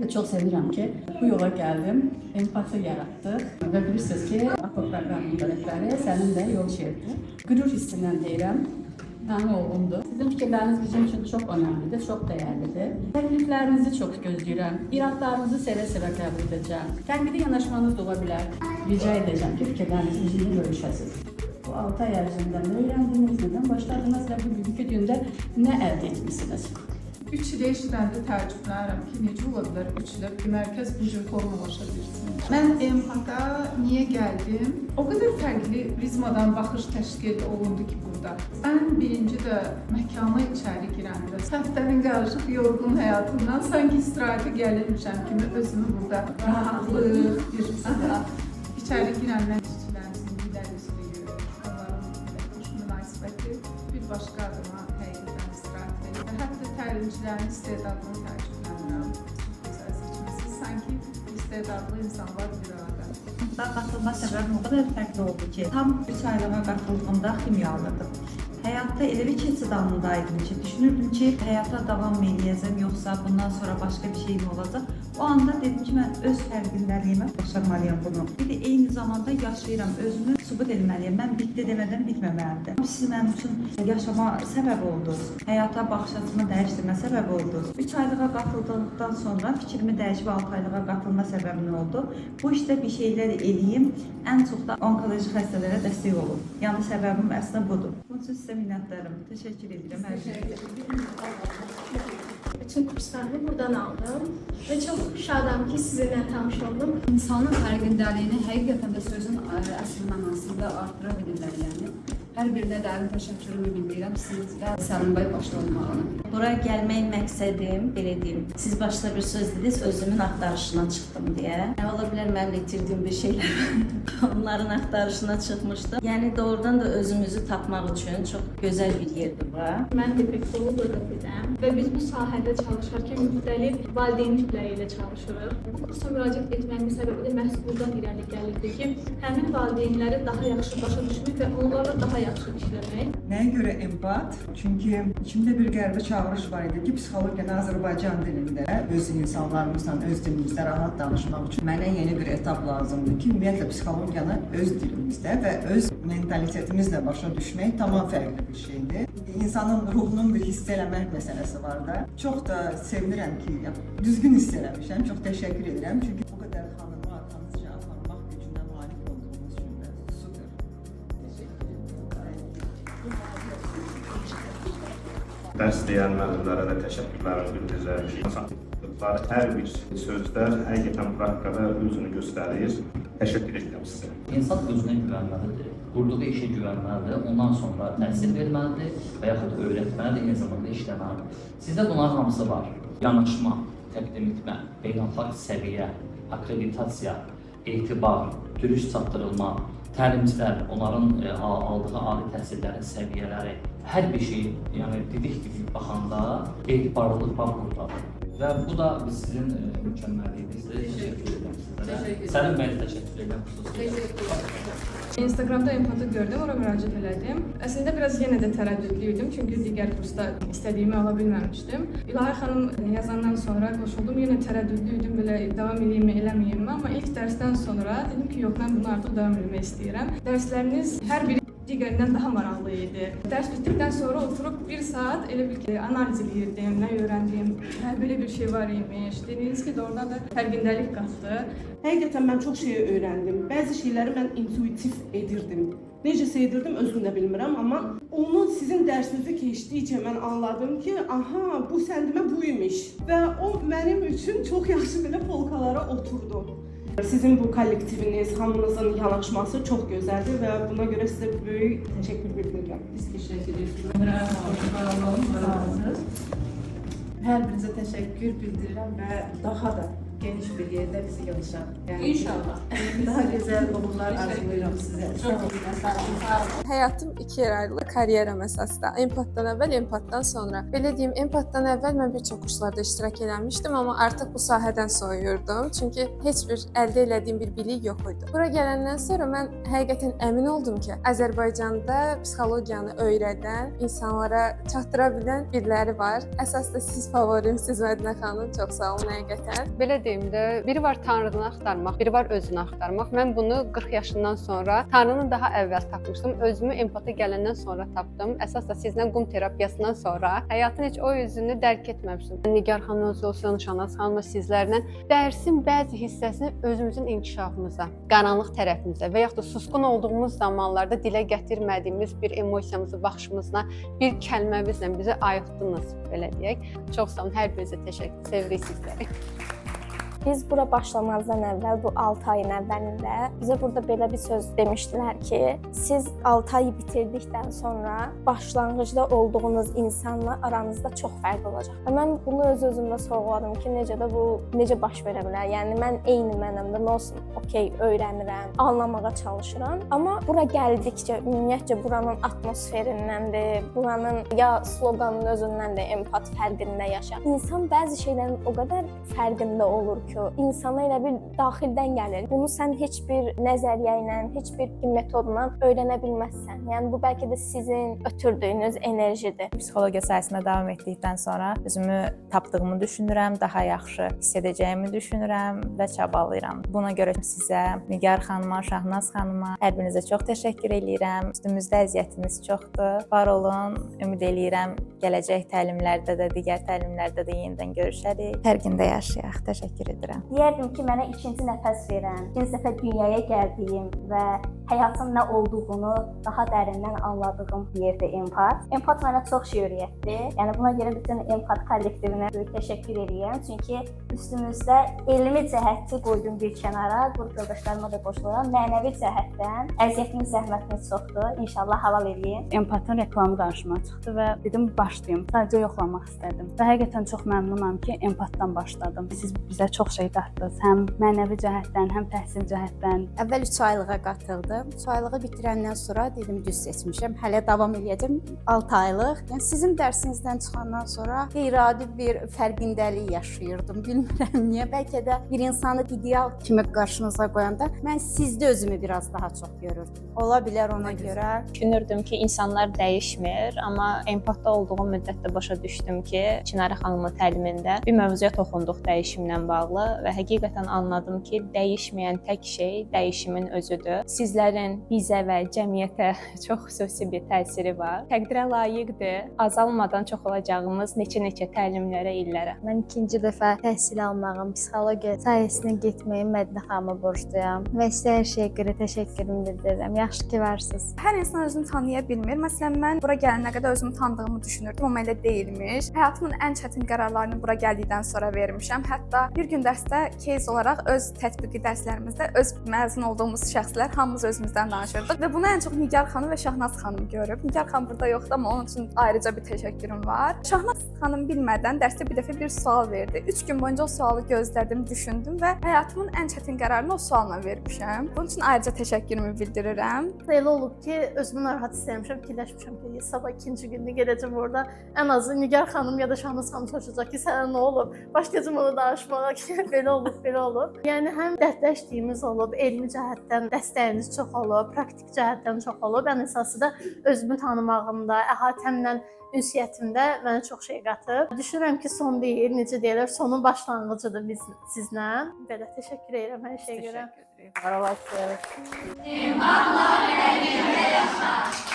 Və çox sevinirəm ki, bu yola gəldim, empati yaratdıq və bilirsiniz ki, APO proqramının rəhbəri Səlim bəy Yolçıyevdir. Qürur hissindən deyirəm, mənim oğlumdur. Sizin fikirləriniz bizim üçün çox önəmlidir, çox dəyərlidir. Təkliflərinizi çox gözləyirəm, iradlarınızı sevə-sevə qəbul edəcəm. Tənqidi yanaşmanız da ola bilər. Rica edəcəm ki, fikirlərinizi bizimlə bölüşəsiniz. Bu 6 ay ərzində nə öyrəndiniz, nədən başladınız və bugünkü gündə nə əldə etmisiniz? 3 ilə eşidəndə təəccüblənirəm ki, necə ola bilər 3 ilə bir mərkəz bu cür formalaşa bilsin. Mən empata niyə gəldim? O qədər fərqli prizmadan baxış təşkil olundu ki burada. Ən birinci də məkana içəri girəndə həftənin qarışıq yorğun həyatından sanki istirahətə gəlirmişəm kimi özümü burada rahatlıq, bir içəri girəndən işçilərimizin gülər üzlüyü, onların belə xoş münasibəti bir başqa adıma həqiqətən istirahət verir. Və hətta təlimçilərin istedadını təəccüblənirəm. Çox gözəl seçmisiniz. Sanki istedadlı insanlar bir arada. Da qatılma səbəbim o qədər fərqli oldu ki, tam 3 aylığa qatıldığımda ximiya alırdım. Həyatda elə bir keçid anındaydım ki, düşünürdüm ki, həyata davam eləyəcəm, yoxsa bundan sonra başqa bir şey mi olacaq? O anda dedim ki, mən öz fərqindəliyimə başarmalıyam bunu. Bir də eyni zamanda yaşayıram, özümü sübut etməliyəm. Mən bitdi demədən bitməməlidir. Siz mənim üçün yaşama səbəb oldunuz. Həyata baxış açımı dəyişdirmə səbəb oldunuz. 3 aylığa qatıldıqdan sonra fikrimi dəyişib 6 aylığa qatılma səbəbim nə oldu? Bu işdə bir şeylər eləyim, ən çox da onkoloji xəstələrə dəstək olum. Yəni səbəbim əslində budur. Bunun üçün sizə minnətdaram. Təşəkkür edirəm hər şeyə. Bütün kurslarımı buradan aldım ve çok şadam ki sizinle tanış oldum. İnsanın fərqindəliyini həqiqətən də sözün əsl mənasında artıra bilirlər yəni. Hər birinə dərin təşəkkürümü bildirirəm sizə, Səlim bəy başda olmaqla. Bura gəlmək məqsədim, belə deyim, siz başda bir söz dediniz, özümün axtarışına çıxdım deyə. Nə ola bilər mənim də itirdiyim bir şeylər onların axtarışına çıxmışdım. Yəni doğrudan da özümüzü tapmaq üçün çox gözəl bir yerdir bura. Mən defektoloq logopedəm və biz bu sahədə çalışarkən müxtəlif valideyn tipləri ilə çalışırıq. Bu kursa müraciət etməmin səbəbi də məhz buradan irəli gəlirdi ki, həmin valideynləri daha yaxşı başa düşmək və onlarla daha yaxşı işləmək. Nəyə görə empat? Çünki içimdə bir qəribə çağırış var idi ki, psixologiyanı Azərbaycan dilində öz insanlarımızla, öz dilimizdə rahat danışmaq üçün mənə yeni bir etap lazımdır ki, ümumiyyətlə psixologiyanı öz dilimizdə və öz mentalitetimizlə başa düşmək tamam fərqli bir şeydir. İnsanın ruhunun bir hiss eləmək məsələsi var da. Çox da sevinirəm ki, düzgün hiss eləmişəm. Çox təşəkkür edirəm. Çünki bu qədər xanımı arxanızca aparmaq gücünə malik olduğunuz üçün də super. Dərs deyən müəllimlərə də təşəkkürlərimi bildirirəm ki, çatdırdıqları hər bir sözdə həqiqətən praktikada özünü göstərir. Təşəkkür edirəm sizə. İnsan özünə güvənməlidir, qurduğu işə güvənməlidir, ondan sonra təhsil verməlidir və yaxud öyrətməlidir, eyni zamanda işləməlidir. Sizdə bunların hamısı var. Yanaşma, təqdim etmə, beynəlxalq səviyyə, akkreditasiya, etibar, dürüst çatdırılma, təlimçilər, onların aldığı ali təhsillərin səviyyələri, hər bir şey, yəni didik didik baxanda etibarlılıq var burdadır. Və bu da sizin mükəmməlliyinizdir. Təşəkkür edirəm sizlərə. Səlim bəyə də təşəkkür edirəm xüsusilə. Instagramda empatı gördüm, ora müraciət elədim. Əslində biraz yenə də tərəddüdlü idim, çünki digər kursda istədiyimi ala bilməmişdim. İlahə xanım yazandan sonra qoşuldum, yenə tərəddüdlü idim, belə davam eləyimmi, eləməyimmi, amma ilk dərsdən sonra dedim ki, yox, mən bunu artıq davam eləmək istəyirəm. Dərsləriniz hər biri digərindən daha maraqlı idi. Dərs bitdikdən sonra oturub bir saat elə bil ki, analiz eləyirdim, nə öyrəndim, hə, belə bir şey var imiş. Dediyiniz ki, doğrudan da fərqindəlik qatdı. Həqiqətən mən çox şey öyrəndim. Bəzi şeyləri mən intuitiv edirdim. Necəsə edirdim özüm də bilmirəm, amma onu sizin dərsinizi keçdikcə mən anladım ki, aha, bu səndimə bu imiş. Və o mənim üçün çox yaxşı belə polkalara oturdu. Sizin bu kollektiviniz, hamınızın yanaşması çox gözəldir və buna görə sizə böyük təşəkkür bildirirəm. Biz təşəkkür edirik. Sağ olun, var olun. Hər birinizə təşəkkür bildirirəm və daha da Geniş bir yerdə bizi yığışaq. Yəni İnşallah. Daha gözəl uğurlar arzulayıram sizə. Çox sağ olun. Sağ olun. Həyatım ikiyə ayrılır, karyeram əsasda. Empatdan əvvəl, empatdan sonra. Belə deyim, empatdan əvvəl mən bir çox kurslarda iştirak eləmişdim, amma artıq bu sahədən soyuyurdum. Çünki heç bir əldə elədiyim bir bilik yox idi. Bura gələndən sonra mən həqiqətən əmin oldum ki, Azərbaycanda psixologiyanı öyrədən, insanlara çatdıra bilən biriləri var. Əsas da siz favorimsiz Mədinə xanım. Çox sağ olun həqiqətən. Belə deyim də, biri var Tanrını axtarmaq, biri var özünü axtarmaq. Mən bunu 40 yaşından sonra Tanrını daha əvvəl tapmışdım. Özümü empata gələndən sonra tapdım. Əsas da sizlə qum terapiyasından sonra həyatın heç o üzünü dərk etməmişdim. Nigar xanım özü olsun, Şahnaz xanım sizlərlə dərsin bəzi hissəsini özümüzün inkişafımıza, qaranlıq tərəfimizə və yaxud da susqun olduğumuz zamanlarda dilə gətirmədiyimiz bir emosiyamızı, baxışımızla, bir kəlməmizlə bizi ayıltdınız, belə deyək. Çox sağ olun, hər birinizə təşəkkür. Sevirik sizləri. Biz bura başlamazdan əvvəl, bu 6 ayın əvvəlində bizə burada belə bir söz demişdilər ki, siz 6 ayı bitirdikdən sonra başlanğıcda olduğunuz insanla aranızda çox fərq olacaq. Və mən bunu öz-özümdə sorğuladım ki, necə də bu necə baş verə bilər? Yəni mən eyni mənəm də, nə olsun, okey, öyrənirəm, anlamağa çalışıram. Amma bura gəldikcə ümumiyyətcə buranın atmosferindəndir, buranın ya sloqanın özündəndir, empat fərqində yaşa. İnsan bəzi şeylərin o qədər fərqində olur ki, insana elə bir daxildən gəlir. Bunu sən heç bir nəzəriyyə ilə, heç bir metodla öyrənə bilməzsən. Yəni bu bəlkə də sizin ötürdüyünüz enerjidir. Psixologiya sahəsində davam etdikdən sonra özümü tapdığımı düşünürəm, daha yaxşı hiss edəcəyimi düşünürəm və çabalayıram. Buna görə sizə, Nigar xanıma, Şahnaz xanıma, hər birinizə çox təşəkkür eləyirəm. Üstümüzdə əziyyətiniz çoxdur. Var olun. Ümid eləyirəm gələcək təlimlərdə də, digər təlimlərdə də yenidən görüşərik. Fərqində yaşayaq. Təşəkkür edirəm. Deyərdim ki, mənə ikinci nəfəs verən, ikinci dəfə dünyaya gəldiyim və həyatın nə olduğunu daha dərindən anladığım yerdir empat. Empat mənə çox şey öyrətdi. Yəni buna görə bütün empat kollektivinə böyük təşəkkür edirəm. Çünki üstümüzdə elmi cəhəti qoydum bir kənara, qrup yoldaşlarıma da qoşuluram. Mənəvi cəhətdən əziyyətimiz, zəhmətimiz çoxdur. İnşallah halal eləyin. Empatın reklamı qarşıma çıxdı və dedim başlayım. Sadəcə yoxlamaq istədim. Və həqiqətən çox məmnunam ki, empatdan başladım. Siz bizə çox şey qatdınız. Həm mənəvi cəhətdən, həm təhsil cəhətdən. Əvvəl 3 aylığa qatıldım. 3 aylığı bitirəndən sonra dedim düz seçmişəm. Hələ davam eləyəcəm 6 aylıq. Yəni sizin dərsinizdən çıxandan sonra qeyri-adi bir fərqindəlik yaşayırdım. Bilmirəm niyə. Bəlkə də bir insanı ideal kimi qarşınıza qoyanda mən sizdə özümü biraz daha çox görürdüm. Ola bilər ona görə. Düşünürdüm ki, insanlar dəyişmir, amma empatda olduğum müddətdə başa düşdüm ki, Çinarə xanımın təlimində bir mövzuya toxunduq dəyişimlə bağlı və həqiqətən anladım ki, dəyişməyən tək şey dəyişimin özüdür. Sizlərin bizə və cəmiyyətə çox xüsusi bir təsiri var. Təqdirə layiqdir. Azalmadan çox olacağımız neçə-neçə təlimlərə, illərə. Mən ikinci dəfə təhsil almağım, psixologiya sahəsinə getməyim Mədinə xanıma borcluyam və sizə hər şeyə görə təşəkkürümü bildirirəm. Yaxşı ki varsınız. Hər insan özünü tanıya bilmir. Məsələn, mən bura gələnə qədər özümü tanıdığımı düşünürdüm, amma elə deyilmiş. Həyatımın ən çətin qərarlarını bura gəldikdən sonra vermişəm. Hətta bir gün dərsdə case olaraq öz tətbiqi dərslərimizdə öz məzun olduğumuz şəxslər hamımız özümüzdən danışırdıq və bunu ən çox Nigar xanım və Şahnaz xanım görüb. Nigar xanım burada yoxdur, amma onun üçün ayrıca bir təşəkkürüm var. Şahnaz xanım bilmədən dərsdə bir dəfə bir sual verdi. 3 gün boyunca o sualı gözlədim, düşündüm və həyatımın ən çətin qərarını o sualla vermişəm. Bunun üçün ayrıca təşəkkürümü bildirirəm. Elə olub ki, özümü narahat hiss etmişəm, fikirləşmişəm ki, sabah ikinci gündə gələcəm orada. Ən azı Nigar xanım ya da Şahnaz xanım soruşacaq ki, sənə nə olub? Başlayacağam onu danışmağa ki, belə olub, belə olub. Yəni həm dərdləşdiyimiz olub, elmi cəhətdən dəstəyiniz çox olub, praktik cəhətdən çox olub. Ən əsası da özümü tanımağımda, əhatəmlə ünsiyyətimdə mənə çox şey qatıb. Düşünürəm ki, son deyil, necə deyirlər, sonun başlanğıcıdır biz sizlə. Belə təşəkkür edirəm hər şeyə görə. Var olasınız. Empatla fərqində yaşa.